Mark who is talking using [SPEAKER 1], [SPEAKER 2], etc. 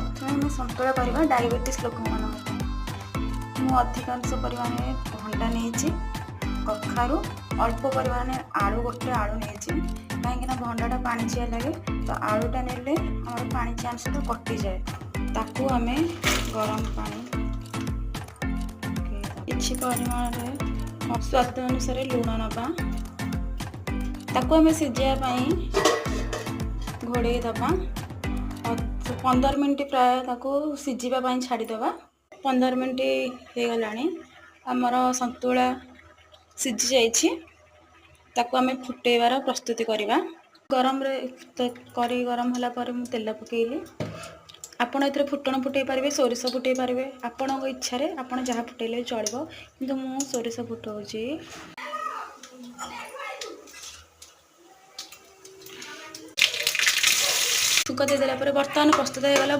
[SPEAKER 1] ପ୍ରଥମେ ଆମେ ସନ୍ତୁଳା କରିବା ଡାଇବେଟିସ୍ ଲୋକମାନଙ୍କ ପାଇଁ। ମୁଁ ଅଧିକାଂଶ ପରିମାଣରେ ଭଣ୍ଡା ନେଇଛି, କଖାରୁ, ଅଳ୍ପ ପରିମାଣରେ ଆଳୁ, ଗୋଟେ ଆଳୁ ନେଇଛି, କାହିଁକିନା ଭଣ୍ଡାଟା ପାଣିଚିଆ ଲାଗେ, ତ ଆଳୁଟା ନେଲେ ଆମର ପାଣିଚିଆ ଅଂଶଟା କଟିଯାଏ। ତାକୁ ଆମେ ଗରମ ପାଣି କିଛି ପରିମାଣରେ, ସ୍ୱାଦ ଅନୁସାରେ ଲୁଣ ନେବା। ତାକୁ ଆମେ ସିଝେଇବା ପାଇଁ ଘୋଡ଼େଇ ଦେବା। 15 ମିନିଟ୍ ପ୍ରାୟ ତାକୁ ସିଝିବା ପାଇଁ ଛାଡ଼ିଦେବା। 15 ମିନିଟ୍ ହେଇଗଲାଣି, ଆମର ସନ୍ତୁଳା ସିଝି ଯାଇଛି। ତାକୁ ଆମେ ଫୁଟେଇବାର ପ୍ରସ୍ତୁତି କରିବା। ଗରମରେ କରି ଗରମ ହେଲା ପରେ ମୁଁ ତେଲ ପକାଇଲି। ଆପଣ ଏଥିରେ ଫୁଟଣ ଫୁଟେଇ ପାରିବେ, ସୋରିଷ ଫୁଟେଇ ପାରିବେ, ଆପଣଙ୍କ ଇଚ୍ଛାରେ ଆପଣ ଯାହା ଫୁଟେଇଲେ ବି ଚଳିବ, କିନ୍ତୁ ମୁଁ ସୋରିଷ ଫୁଟଉଛି। ଛୁଙ୍କ ଦେଇଦେଲା ପରେ ବର୍ତ୍ତମାନ ପ୍ରସ୍ତୁତ ହେଇଗଲା।